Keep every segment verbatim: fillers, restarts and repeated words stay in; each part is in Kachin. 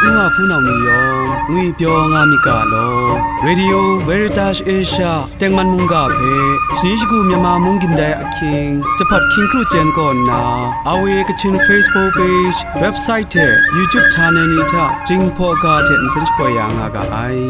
Nu wa hpunau ni yawng ngwipyaw nga myit ga law. Radio Veritas Asia tengman mungga hpe shani shagu Myanmar mung gindai ahkying, jahpat hkying kru chyen kaw nna, R V A Kachin Facebook page, website hte YouTube channel ni hta Jinghpaw ga hte nsen shapoi ya nga ga ai.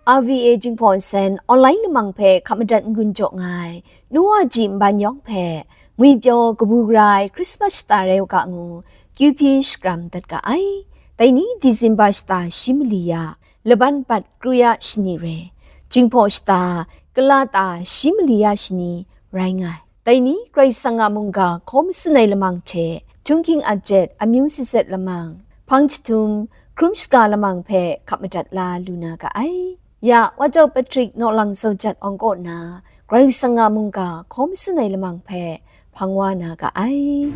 R V A Jinghpaw Nsen online lamang hpe hkap madat n-gun jaw nga ai, nu wa ji nban yawng hpe, ngwipyaw kabu gara ai Christmas shata rai u ga ngu, kyu hpyi shakram dat ga ai. Dai ni December shata shi mali ya, laban bat kru ya shani re, Jinghpaw shata, kala ta shi mali ya shani rai nga ai. Dai ni Karai Kasang a mungga hkaw matsun ai lamang hte, htunghking ajet amyu sitset lamang, hpang jahtum, hkrum shaga lamang hpe hkap madat la lu na ga ai. Ya, Wa Jau Patrick Nawlang Zaujat awng kaw na, Karai Kasang a mungga hkaw matsun ai lamang hpe hpang wa na ga ai.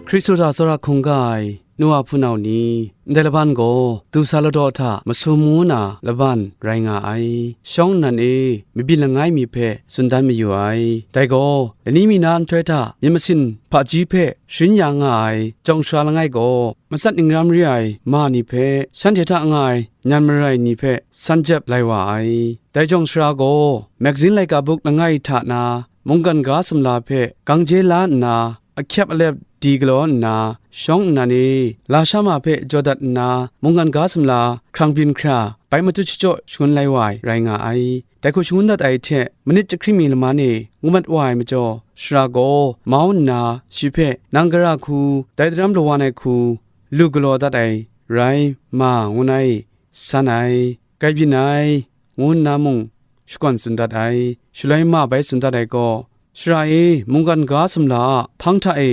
Hkristu hta tsawra hkungga ai nu wa hpunau ni, ndai laban gaw du sa ladaw hta masum ngu na laban rai nga ai. Shawng nnan e mabyin langai mi hpe tsun dan mayu ai. Dai gaw, lani mi na nhtoi hta myit masin hpaji hpe sharin ya nga ai jawng sara langai gaw, matsat ningram re ai ma ni hpe, shanhte hta nga ai nyan marai ni hpe san jep lai wa ai. Dai jawng sara gaw, magazin laika buk langai hta na, mungkan ga sumla hpe gang je la nna, ahkyep alep di galaw nna, shawng nnan e, lasha ma hpe jaw dat nna, mungkan ga sumla hkrang byin hkra, bai matut shachyaw shangun lai wa ai rai nga ai. Dai hku shangun dat ai hte, manit jahkring mi laman e ngu mat wa ai majaw, sara gaw mau nna, shi hpe, "Nang gara hku, dai daram lawan ai hku, lu galaw dat ai rai, ma, ngu nna e san ai, grai byin ai," ngu nna mung shakawn tsun dat ai. Shaloi ma bai tsun dat ai gaw, "Sara e, mungkan ga sumla a hpang hta e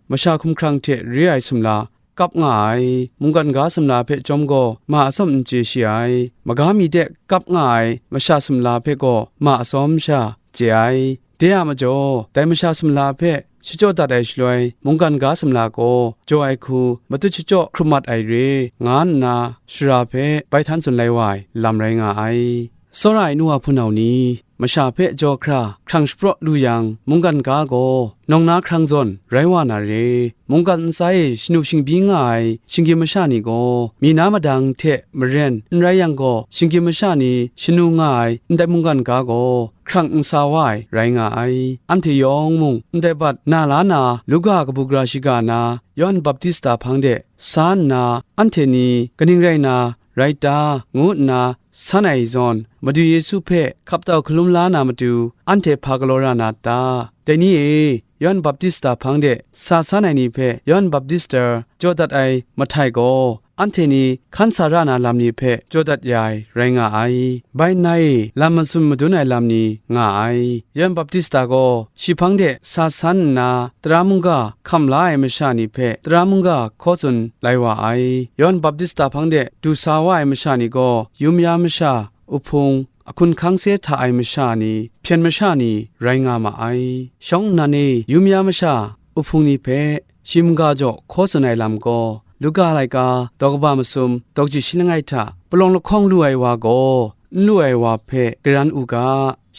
masha hkumhkrang hte re ai sumla kap nga ai. Mungkan ga sumla hpe chyawm gaw, ma atsawm n chye shi ai. Maga mi de kap nga ai masha sumla hpe gaw, ma atsawm sha chye ai. De a majaw, dai masha sumla hpe shachyaw dat ai shaloi, mungkan ga sumla gaw jaw ai hku matut shachyaw hkrum mat ai re," nga nna sara hpe bai htan tsun lai wa ai lam rai nga ai. Tsawra ai nu wa hpunau ni, masha hpe jaw hkra hkrang shapraw lu yang, mungkan ga gaw nawng na hkrang zawn rai wa na re. Mungkan ntsa e shanu shingbyi nga ai shinggyim masha ni gaw, mi na madang hte maren n rai yang gaw, shinggyim masha ni shanu nga ai ndai mungkan ga gaw, hkrang n sa wa ai rai nga ai. Anhte yawng mung ndai bat na la na, Luka kabu gara shiga na, Yawhan Baptista hpang de sa nna, anhte ni kaning rai na rai ta, ngu nna san ai zawn, Madu Yesu hpe hkap tau hkalum la na matu, anhte hpa galaw ra na ta? Dai ni e, Yawhan Baptista hpang de sa san ai ni hpe Yawhan Baptista jaw dat ai mahtai gaw, anhte ni hkan sa ra na lam ni hpe jaw dat ya ai rai nga ai. Bai nna e, lam masum madun ai lam ni nga ai. Yawhan Baptista gaw shi hpang de sa san nna, tara mungga hkam la ai masha ni hpe tara mungga hkaw tsun lai wa ai. Yawhan Baptista hpang de du sa wa ai masha ni gaw, yum ya masha, uhpung, ahkun hkang se hta ai masha ni, hpyen masha ni rai nga ma ai. Shawng nnan e yum ya masha, uhpung ni hpe shi mungga jaw hkaw tsun ai lam gaw, Luka laika daw kaba masum, daw kaji shi langai hta, palawng lahkawng lu ai wa gaw, n lu ai wa hpe garan u ga,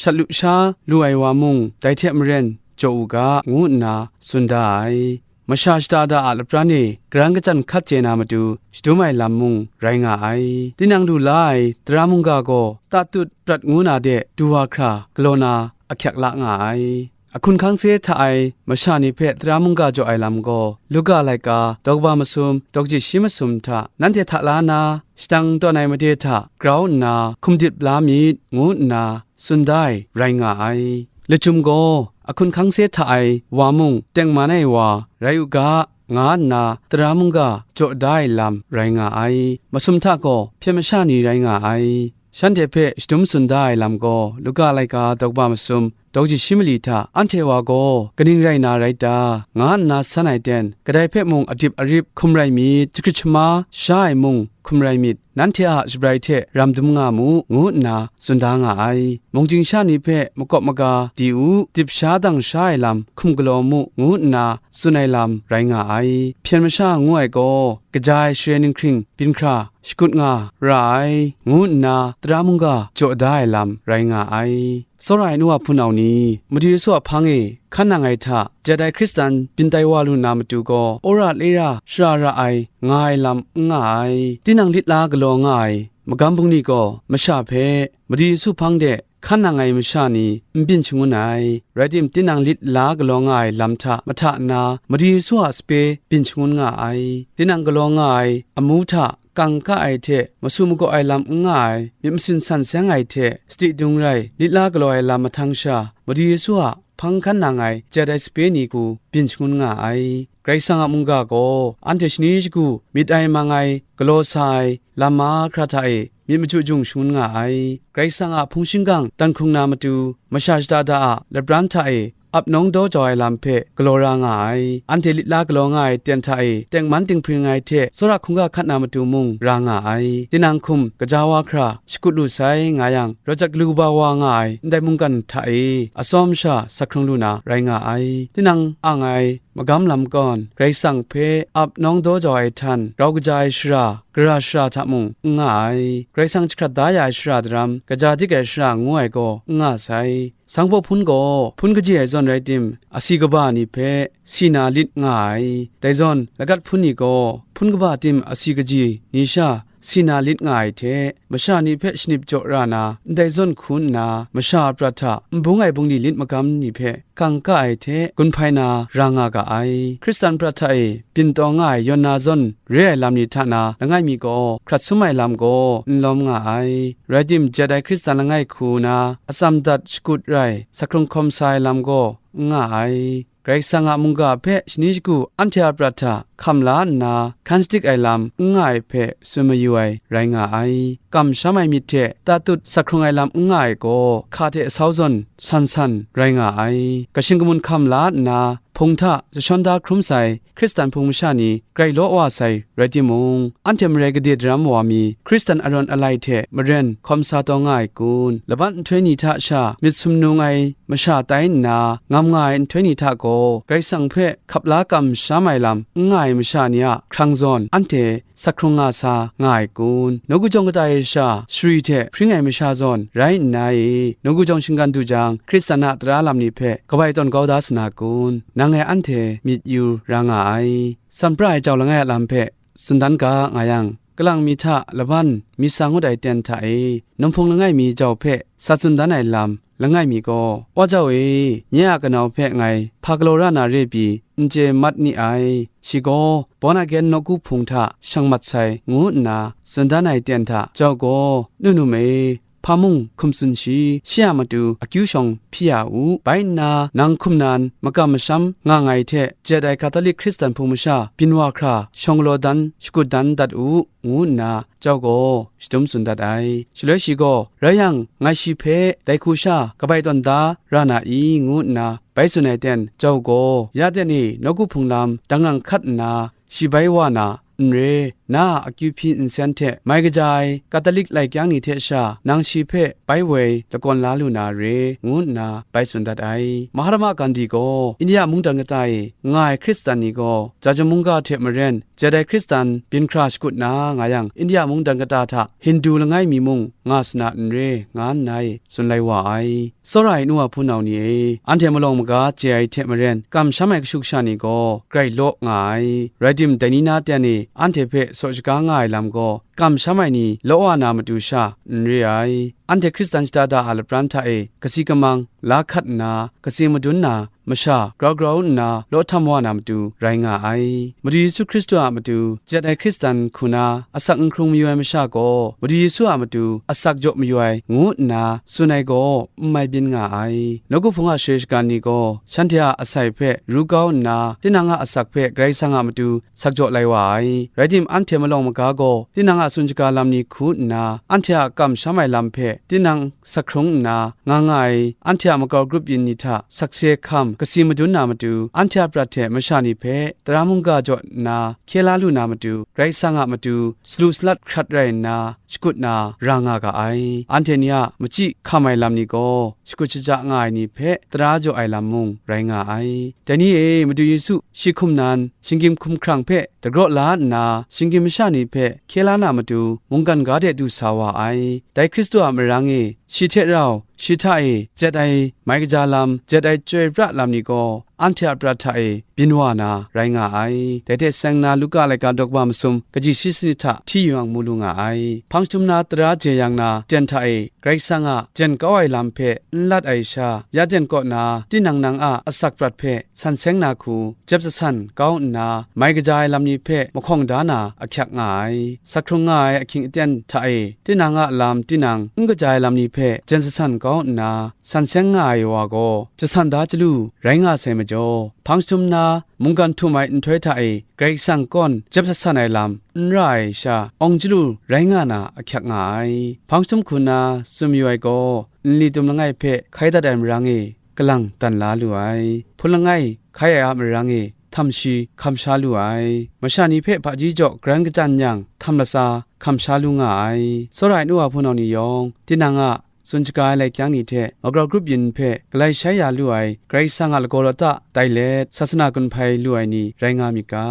shat lusha lu ai wa mung, dai hte maren jaw u ga, ngu nna tsun da ai. Masha shada da a lapran e karan kachyan hkat chye na matu shadum ai lam mung rai nga ai. Tinang lu la ai tara mungga gaw tatut prat ngu na de du wa hkra galaw na ahkyak la nga ai. Ahkun hkang se hta ai masha ni hpe tara mungga jaw ai lam gaw, Luka laika daw kaba masum, daw kaji shi masum hta, nanhte hta la na, shadang tawn ai made hta grau nna hkum dip la myit, ngu nna tsun da ai rai nga ai. Lachyum gaw, ahkun hkang se hta ai wa mung tengman ai wa rai u ga, nga nna tara mungga jaw da ai lam rai nga ai. Masum hta gaw hpyen masha ni rai nga ai. Shanhte hpe shadum tsun da ai lam gaw, Luka laika daw kaba masum, daw kaji shi mali hta, anhte wa gaw kaning rai na rai ta, nga nna san ai ten, kadai hpe mung adip arip hkum rai myit, jahkrit shama sha ai mung, hkum rai myit, nanhte a shabrai hte ram dum nga mu, ngu nna tsun da nga ai. Mung ting sha ni hpe makawp maga di u, dip sha dang sha ai lam hkum galaw mu, ngu nna tsun ai lam rai nga ai. Hpyen masha ngu ai gaw, kaja ai share ninghkring byin hkra shakut nga ra ai, ngu nna tara mungga jaw da ai lam rai nga ai. Tsawra ai nu wa hpunau ni, Madu Yesu a hpang e hkan nang ai hta, jat ai Hkristan byin tai wa lu na matu gaw, wora lera shara ra ai, nga ai lam n nga ai. Tinang lit la galaw nga ai magam bungli gaw, masha hpe, Madu Yesu hpang de hkan nang ai masha ni n byin shangun ai. Rai tim, tinang lit la galaw nga ai lam hta mahta na, Madu Yesu a sape byin shangun nga ai. Tinang galaw nga ai amu hta kangka ai hte masu magaw ai lam n nga ai, myit masin san seng ai hte sadi dung rai, lit la galaw ai lam mahtang sha, Madu Yesu a hpang hkan nang ai jat ai sape ni hku byin shangun nga ai. Karai Kasang a mungga gaw anhte shani shagu myit ai mang ai, galaw sa ai, lam mahkra hta e myit machyu jung shangun nga ai. Karai Kasang a hpung shingkang dan hkrung na matu, masha shada da a lapran hta e ap nawng daw jau ai lam hpe galaw ra nga ai. Anhte lit la galaw nga ai ten hta e tengman dinghpring ai hte tsawra hkungga hkat na matu mung ra nga ai. Tinang hkum kaja wa hkra shakut lu sai nga yang, rawt jat galu kaba wa nga ai ndai mungkan hta e atsawm sha sak hkrung lu na rai nga ai. Tinang ang ai magam lam gawn, Karai Kasang hpe ap nawng daw jau ai htan, grau kaja ai shara, gara shara hta mung n nga ai. Karai Kasang jahkrat da ya ai shara daram, kaja dik ai shara ngu ai gaw n nga sai. Sanghpaw hpun gaw hpun kaji ai zawn rai tim, asi kaba ni hpe si na lit nga ai. Dai zawn, lagat hpun ni gaw hpun kaba tim asi kaji ni sha si na lit nga ai hte, masha ni hpe shanip jaw ra na, ndai zawn hku nna, masha a prat hta n bung ai bungli lit magam ni hpe kangka ai hte gun hpai na ra nga ga ai. Hkristan prat hta e byin taw nga ai yawn na zawn re ai lam ni hta na langai mi gaw, hkrat sum ai lam gaw n lawm nga ai. Rai tim, jat ai Hkristan langai hku na atsam dat shakut rai, sak hkrung hkawm sa ai lam gaw n nga ai. Karai Kasang a mungga hpe shani shagu anhte a prat hta hkam la nna, hkan shadik ai lam n nga ai hpe tsun mayu ai rai nga ai. Kamsham ai myit hte tatut sak hkrung ai lam n nga ai gaw, hka hte sau zawn san san rai nga ai. Kashin kamun hkam la nna, hpung hta jashawn da hkrum sai Hkristan hpung masha ni grai law wa sai rai timung, anhte marai gade daram wa mi Hkristan arawn alai hte maren hkawm sa taw nga ai kun? Laban nhtoi ni hta sha myit sumnung ai masha tai nna ngam nga ai nhtoi ni hta gaw, Karai Kasang hpe hkap la kamsham ai lam n nga ai masha ni a hkrang zawn anhte sak hkrung nga sa nga ai kun? Nawku jawng kata e sha shari hte hpring ai masha zawn rai nna e, nawku jawng shinggan du jang, Hkristan a tara lam ni hpe kabai tawn kau da sa na kun? Nang e anhte myit yu ra nga ai. San pra ai jau langai a lam hpe tsun dan ga nga yang, kalang mi hta laban mi sa ngut ai ten hta e, nawng hpung langai mi jau hpe sa tsun dan ai lam langai mi gaw, Wa jau e, nye a kanau hpe ngai hpa galaw ra na re pyi, n chye mat ni ai. Shi gaw born again nawku hpung hta shang mat sai, ngu nna tsun dan ai ten hta jau gaw, Nu num e, hpa mung hkum tsun shi, shi a matu akyu shawng hpyi ya u. Bai nna, nang hkum nan makam masham nga ngai hte jet ai Katolik Hkristan hpung masha byin wa hkra shawng galaw dan shakut dan dat u, ngu nna jau gaw shadum tsun dat ai. Shaloi shi gaw, Rai yang, ngai shi hpe dai hku sha kabai tawn da ra na i? ngu nna bai tsun ai ten, jau gaw, Ya ten e, nawku hpung lam dangrang hkat nna, shi bai wa na, n re, na a akyu hpyi nsen hte mai kaja ai Katolik lai kyang ni hte sha nang shi hpe bai woi lakawn la lu na re, ngu nna bai tsun dat ai. Mahatma Gandhi gaw India mungdan kata e nga ai Hkristan ni gaw Jajamungga hte maren, jet ai Hkristan byin hkra shakut na nga yang, India mungdan kata hta Hindu langai mi mung nga sa na n re, nga nna e tsun lai wa ai. Tsawra ai nu wa hpunau ni e, anhte malawng maga chye ai hte maren, kamsham ai kashu kasha ni gaw grai law nga ai. Rai tim, dai ni na ten e anhte hpe saw shaga nga ai lam gaw, kamsham ai ni law wa na matu sha n re ai. Anhte Hkristan shada da a lapran hta e kasi kamang la hkat nna, katsi madun na masha grau grau nna law htam wa na matu rai nga ai. Madu Yesu Hkristu a matu jet ai Hkristan hku na asak n hkrung mayu ai masha gaw, Madu Yesu a matu asak jaw mayu ai, ngu nna tsun ai gaw n mai byin nga ai. Nawku hpung a share shagan ni gaw shanhte a asai hpe ru kau nna, tinang a asak hpe Karai Kasang a matu sak jaw lai wa ai. Rai tim, anhte malawng maga gaw tinang a tsun shaga lam ni hku nna, anhte a kamsham ai lam hpe tinang sak hkrung nna nga nga ai, anhte a makau grup yin ni hta sakse hkam kasi madun na matu, anhte a prat hte masha ni hpe tara mungga jaw nna hkye la lu na matu, Karai Kasang a matu salu salat hkrat rai nna, shakut na ra nga ga ai. Anhte ni a machyi hkam ai lam ni gaw, shakut shaja nga ai ni hpe tara jaw ai lam mung rai nga ai. Dai ni e, Madu Yesu shi hkum nan, shinggyim hkumhkrang hpe dagraw la nna, shinggyim masha ni hpe hkye la na matu, mungkan ga de du sa wa ai. Dai Hkristu a marang e, shi hte rau, shi hta e jet ai mai kaja lam, jet ai chyoi pra lam ni gaw, anhte a prat hta e byin wa na rai nga ai. Dai hte seng na Luka laika daw kaba masum kaji shi sanit hta hti yu yang mu lu nga ai. Hpang jahtum na tara jeyang na jen hta e Karai Kasang a jen kau ai lam hpe n lat ai sha, ya jen kaw na tinang nang a asak prat hpe san seng na hku jep jasan kau nna, mai kaja ai lam ni hpe mahkawng da na ahkyak nga ai. Sak hkrung nga ai ahkying aten hta e tinang a lam tinang n kaja ai lam ni hpe jen jasan kau nna, san seng nga ai wa gaw, jasan da chyalu rai nga sai majaw, hpang jahtum na mungkan htum ai nhtoi hta e Karai Kasang kawn jep jasan ai lam n ra ai sha, awng chyalu rai nga na ahkyak nga ai. Hpang jahtum hku na tsun mayu ai gaw, nli tum langai hpe hkai dat ai marang e kalang dan la lu ai. Hpun langai hkai ai a marang e htam shi hkam sha lu ai. Masha ni hpe hpaji jaw garan kachyan yang, htam latsa hkam sha lu nga ai. Tsawra ai nu wa hpunau ni yawng, tinang a tsun shaga ai lai kyang ni hte, magrawp grup yin hpe galai shai ya lu ai Karai Kasang a lagaw lata tai let, sasana gun hpai lu ai ni rai nga myit ga,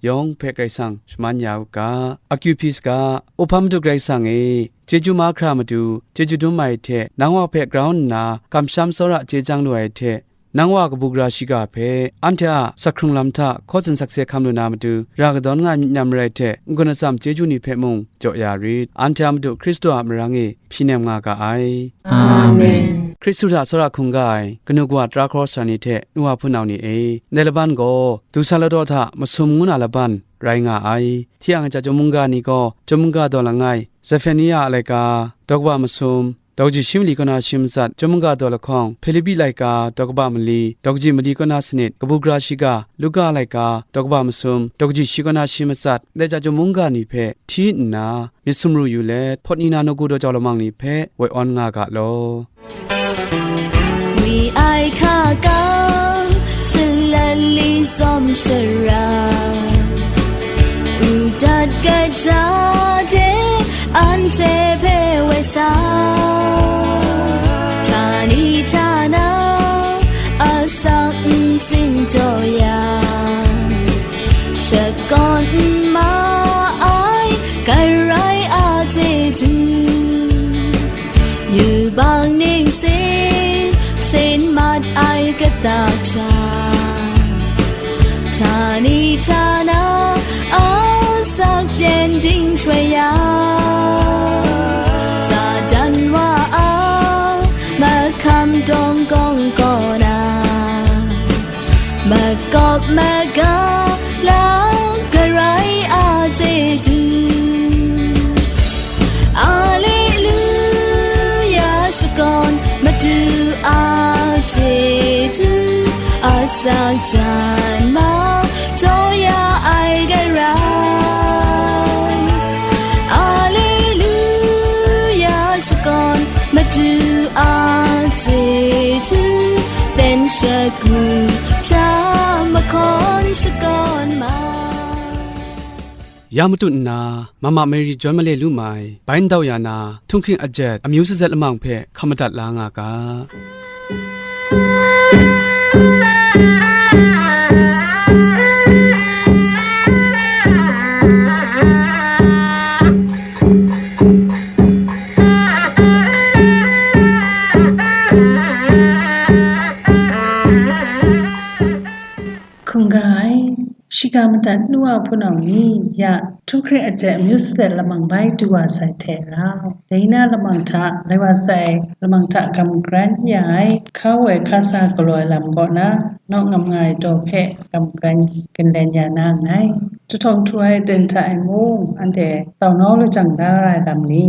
yawng hpe Karai Kasang shaman ya u ga. Akyu hpyi saga, Upham Madu Karai Kasang e, chyeju mahkra matu, chyeju dum ai hte, nang wa hpe grau nna kamsham tsawra chye chyang lu ai hte, nang wa kabu gara shiga hpe, anhte a sak hkrung lam hta hkaw tsun sakse hkam lu na matu, ra kadawn nga ai myit n rai hte, n-gun atsam chyeju ni hpe mung jaw ya rit. Anhte a Madu Hkristu a marang e hpyi nem nga ga ai. Amen. Hkristu hta tsawra hkungga ai kanu kawa tara hkawra sara ni hte nu wa hpunau ni e, ndai laban gaw, du sa ladaw hta masum ngu na laban rai nga ai. Hti yang chyum mungga ni gaw, chyum mungga daw langai, Zefania a laika, daw kaba masum, daw kaji shi mali kaw na shi matsat, chyum mungga daw lahkawng, Hpilipi laika, daw kaba mali, daw kaji mali kaw na sanit, kabu gara shiga, Luka laika, daw kaba masum, daw kaji shi kaw na shi matsat, ndai chyum mungga ni hpe hti nna, myit sumru yu let, hpawt ni na nawku daw jau lamang ni hpe woi awn nga ga law. Wi ai hka kau, salat li tsawm shara, u dat kata de anhte hpe woi sa, htani htana asak ntsin jaw yang, shakawn ma ai Karai a chyeju, yubak ningsin sin mat ai kata hta, htani htana asak byen ding htoi ya, Satan wa a mahkam dawng kawng kaw na, makawp maga lam Karai a chyeju. Alleluia, shakawn Madu a chyeju, asak jan ma jaw ya ai Karai. Alleluia, shakawn Madu a chyeju, ben shagu hta mahkawn shakawn ma. Ya matut nna, Mama Mary John Male lu mai, bai ndau ya na, htunghking ajet, amyu sazet lamang hpe hkam madat la nga ga. Hkungga ai, shiga madat nu a hpunau ni ya, htunghking ajet amyu sazet lamang bai du wa sai hte rau, dai na lamang hta lai wa sai, lamang hta gam gran ya ai, hka woi hka sa galaw ai lam kaw na, nawk ngam nga ai daw hpe gam gran ginlen ya na nngai. Jahtawng htu ai aten hta e mung, anhte tau nau lajang da ra ai lam ni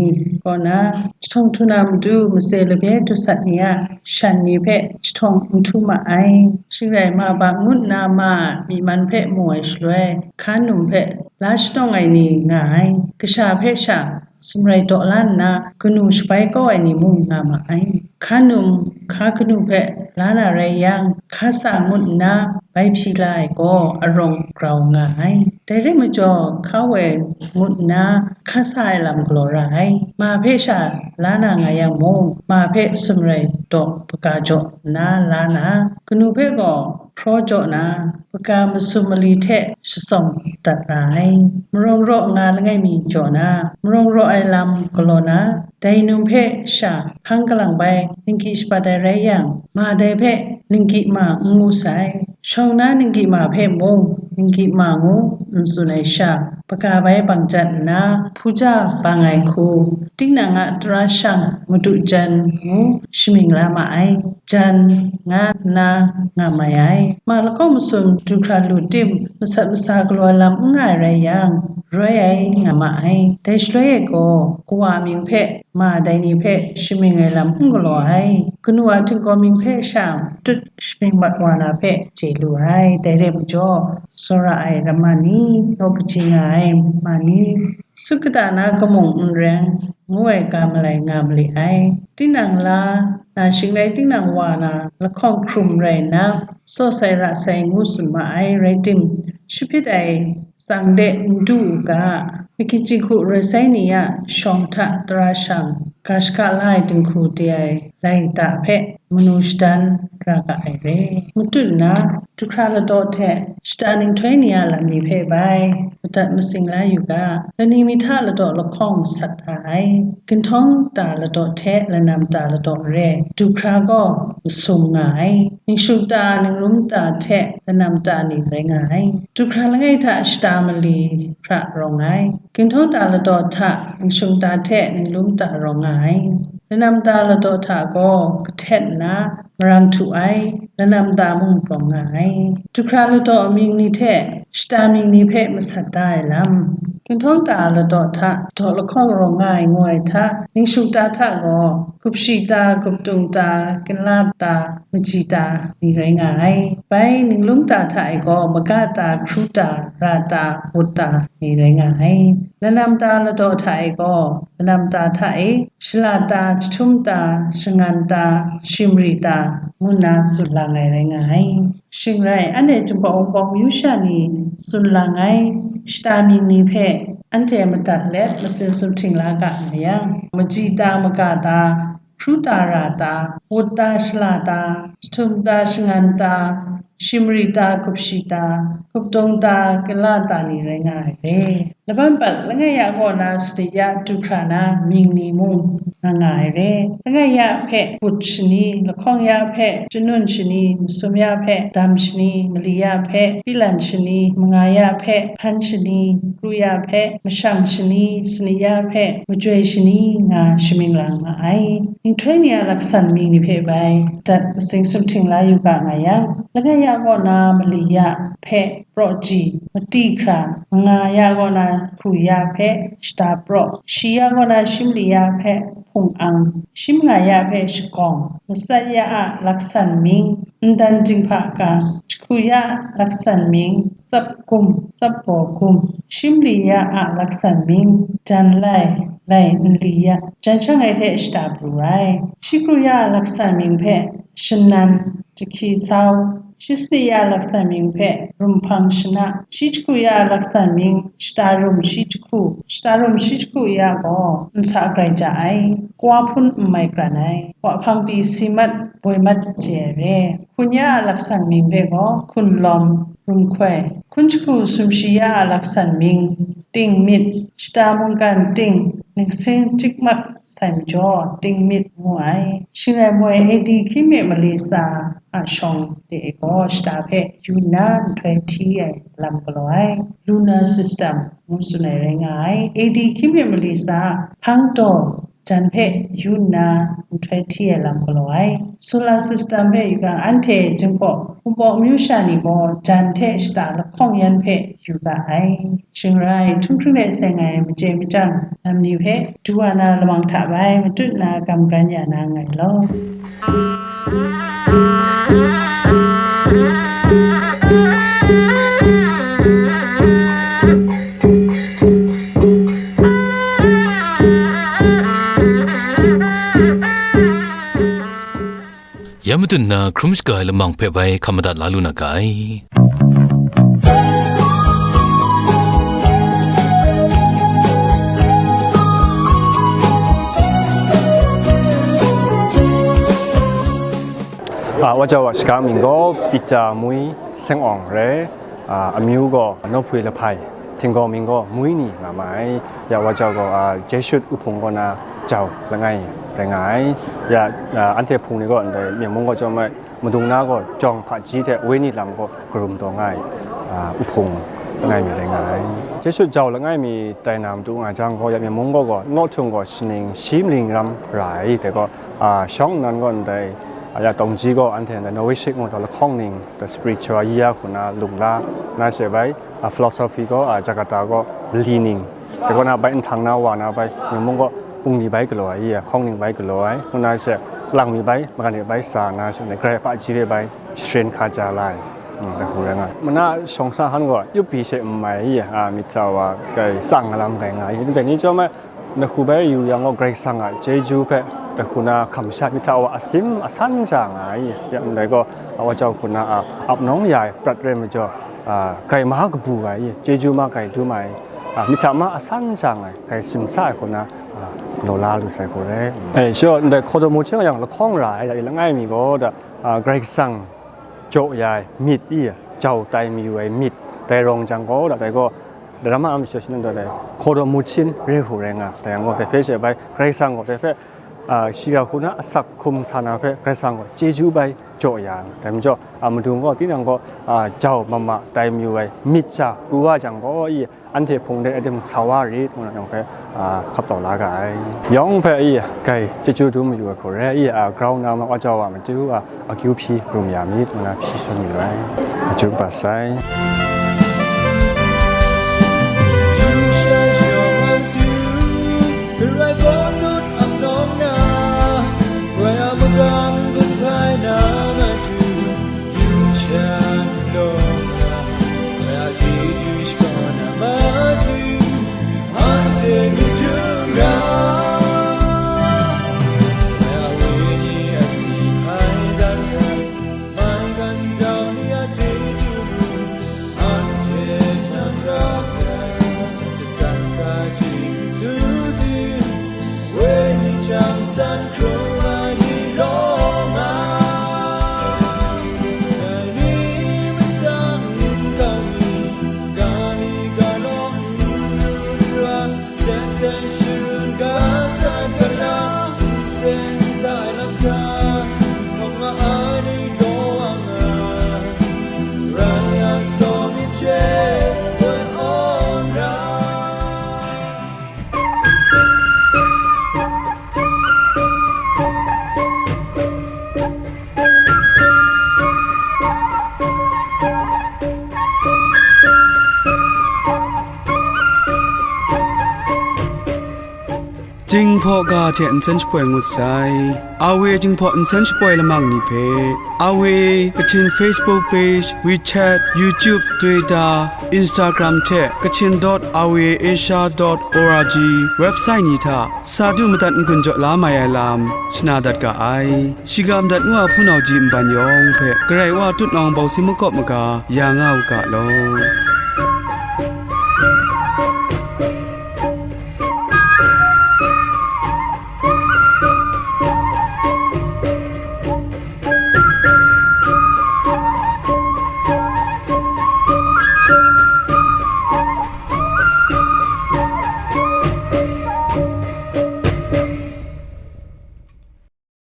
kaw na, jahtawng htu na matu, matse labye dusat ni a shan ni hpe jahtawng n htu ma ai. Shing rai, ma ba ngut nna ma a myi man hpe mu ai shaloi, hka num hpe la shanawng ai ni nga ai. Kasha hpe sha sumrai daw la nna, kanu shabai kau ai ni mung nga ma ai. Hka num, hka kanu hpe la na rai yang, hkasa ngut nna bai hpyi la ai gaw arawng grau nga ai. Dai rai majaw, hka woi ngut nna hkasa ai lam galaw ra ai. Ma hpe sha la na nga yang mung, ma hpe sumrai daw hpaga jaw nna la na, kanu hpe gaw hpraw jaw na, hpaga masum mali hte shatsawm dat ra ai. Marawng raw nga langai mi jaw na, marawng raw ai lam galaw na, dai num hpe sha hpang kalang bai ningki shabat ai rai yang, ma dai hpe ningki ma n ngu sai. Shawng na ningki ma hpe mung ningki ma ngu n tsun ai sha, hpaga bai bang jat nna, hpuja bang ai hku, tinang a tara shang madu jan ngu shamying la ma ai. Jan nga nna nga mai ai. Ma lahkawng masum du hkra lu tim, masat masa galaw ai lam n nga ai rai yang, roi ai nga ma ai. Dai shaloi e gaw, kawa mying hpe ma dai ni hpe shamying ai lam n galaw ai. Kanu a htinggaw mying hpe sha matut shamying mat wa na hpe chye lu ai. Dai rai majaw, tsawra ai ramma ni, naw kaji nga ai ma ni, sut kata na kamung n reng, ngu ai ga malai nga mali ai. Tinang la na shing rai, tinang wa na lahkawng hkrum rai nna, saw sai ra sai ngu tsun ma ai, rai tim, shapit ai tsang de n du u ga, makyit jinghku roi sai ni a shawng hta tara shang, ga shaka la ai dinghku de ai laika hpe manu shadan ra ga ai re. Matut nna, du hkra ladaw hte shata ninghtoi ni a lam ni hpe bai madat masing la yu ga, lani mi hta ladaw lahkawng masat da ai. Ginhtawng ta ladaw hte lanam ta ladaw re, du hkra gaw masum nga ai. Ningshung ta, ningrum ta hte lanam ta ni rai nga ai. Du hkra langai hta shata mali hkra rawng ai. Ginhtawng ta ladaw hta ningshung ta hte ninglum ta rawng nga ai. Lanam ta ladaw hta gaw kahtet nna marang htu ai, lanam ta mung rawng nga ai. Du hkra ladaw mying ni hte shata mying ni hpe masat da ai lam. Ginhtawng ta ladaw hta daw lahkawng rawng nga ai ngu ai hta, ningshung ta hta gaw gupshi ta, guptung ta, kinla ta, maji ta ni rai nga ai. Bai ninglum ta hta e gaw maga ta, hkru ta, ra ta, wut ta ni rai nga ai. Lanam ta ladaw hta e gaw, lanam ta hta e, shala ta, jahtum ta, shangan ta, shimri ta, ngu nna tsun lang ai rai nga ai. Shing rai, anhte Jinghpaw Wunpawng myu sha ni tsun lang ai shata mying ni hpe anhte madat let, masin sumhting la ga nga yang, maji ta, maga ta, hkru ta, ra ta, wut ta, shala ta, jahtum ta, shangan ta, shimri ta, gupshi ta, guptung ta, kinla ta ni rai nga ai re. Laban pat langai ya kaw na sadi ya du hkra na mying ni mung nga nga ai re. Langai ya hpe hput shani, lahkawng ya hpe janun shani, masum ya hpe dam shani, mali ya hpe pilan shani, manga ya hpe hpan shani, kru ya hpe mashang shani, sani ya hpe majoi shani nga shamying lang nga ai. Nhtoi ni a laksan mying ni hpe bai dat masing sumhting la yu ga nga yang, langai ya kaw na mali ya hpe praw ji, mati hkra, manga ya kaw na hku ya hpe shata praw, shi ya kaw na shimli ya hpe hpung ang, shim nga ya hpe shagawng, matsat ya a laksan mying, ndan dinghpa ga, jahku ya a laksan mying, tsap gum, tsap baw gum, shimli ya a laksan mying, jan lai, lai nli ya, jan shang ai hte shata pru ai. Shi kru ya a laksan mying hpe shanan, jahki sau, shi sani ya a laksan mying hpe rumhpang shana, shi jahku ya a laksan mying shata rum shi jahku, shata rum shi jahku ya gaw nsa grai ja ai, kawa hpun n mai kran ai, wa hpang pyi si mat, boi mat chye ai re. Hkun ya a laksan mying hpe gaw hkun lawm, rumhkoi, hkun jahku sumshi ya a laksan mying, ting myit, shata mungkan ting, ningsing chyikmak sai majaw, ting myit ngu ai. Shing rai moi, A D hkying mi mali tsa a shawng de e gaw, shata hpe yu nna nhtoi hti ai lam galaw ai. Lunar system ngu tsun ai rai nga ai. A D hkying mi mali tsa a hpang daw jan hpe yu nna nhtoi hti ai lam galaw ai. Solar system hpe yu ga, anhte Jinghpaw Wunpawng myu sha ni gaw jan hte shata lahkawng yan hpe yu ga ai. Shing rai, htunghkring de seng ai machye machyang lam ni hpe du wa na lamang hta bai matut na gam gran ya na nngai law. Ya madun na hkrum shaga ai lamang hpe bai hkam madat la lu na ga ai. A, wa jau a shaga mying gaw Pita Mui Seng Awng rai, a, amyu gaw Nawhpwi Lahpai, htinggaw mying gaw Mui Ni nga ma ai. Ya, wa jau gaw, a, Jesuit Uhpung kaw na jau langai rai nga ai. Ya, a, anhte hpung ni gaw ndai Myen mung gaw chyawm ai, madung na gaw jawng hpaji hte wenyi lam gaw karum taw nga ai, a, Uhpung langai mi rai nga ai. Jesuit jau langai mi tai na matu nga jang gaw, ya Myen mung gaw gaw, naw htung gaw shaning shi maling ram ra ai, dai gaw, a, shawng nnan gaw ndai, a, ya tawng ji gaw anhte ndai Noishik ngu taw lahkawng ning, the spiritual year hku na lung la na she bai, a, philosophy gaw, a, Jakarta gaw li ning, dai gaw na bai nhtang na wa na bai, Myen mung gaw bungli bai galaw ai, i, hkawng ning bai galaw ai, ngu na she, lang mi bai, magan e bai sa na she, grai hpaji hpe bai sharen hkaja la ai, mm, dai hku rai nga ai. Mana shawng sa hkan gaw, yup pyi she n mai, i, a, myit hta wa, kai tsang lam rai nga ai, ndai ni chyawm ai, dai hku bai yu yang gaw, Karai Kasang a chyeju hpe, dai hku na hkam sha myit hta wa asim asan sha nga ai, ya ndai gaw, a, wa jau hku na, a, ap nawng ya ai prat rai majaw, a, grai ma kabu ai, chyeju ma grai dum ai, a, myit hta ma asan sha nga ai, grai simsa ai hku na, a, galaw la lu sai hku rai. E, shaw, ndai hkaw daw mu hten yang lahkawng ra ai, ya langai mi gaw da, a, Karai Kasang jaw ya ai myit, i, jau tai mayu ai myit, dai rawng jang gaw, da, dai gaw, daram a am shaw shi nan daw dai, hkaw daw mu hten re hku rai nga, dai yang gaw, dai hpe she bai, Karai Kasang gaw, dai hpe, a, shi ga hku na asak hkum sa na hpe, Karai Kasang gaw chyeju bai jaw ya, dai majaw, a, madung gaw, tinang gaw, a, jau mama tai mayu ai myit sha pru wa jang gaw, i, anhte hpung de adim sa wa rit, ngu na yawng hpe, a, hkap taw la ga ai. Yawng hpe, i, kai, chyeju dum mayu ai hku rai, i, a, ground na ma wa jau wa matu, a, akyu hpyi rum ya myit, ngu na hpyi shangun yu ai. Machyu kaba sai. Jinghpaw ga hte nsen shapoi ngut sai. Awe Jinghpaw nsen shapoi lamang ni hpe, Awe Kachin Facebook page, WeChat, YouTube, Twitter, Instagram hte Kachin dot awe asia dot org website ni hta sa du madat n-gun jaw la mai ai lam shana dat ga ai. Shiga madat ngu a hpunau ji nban yawng hpe Karai Wa tutnawng bawsi makawp maga ya nga u ga law.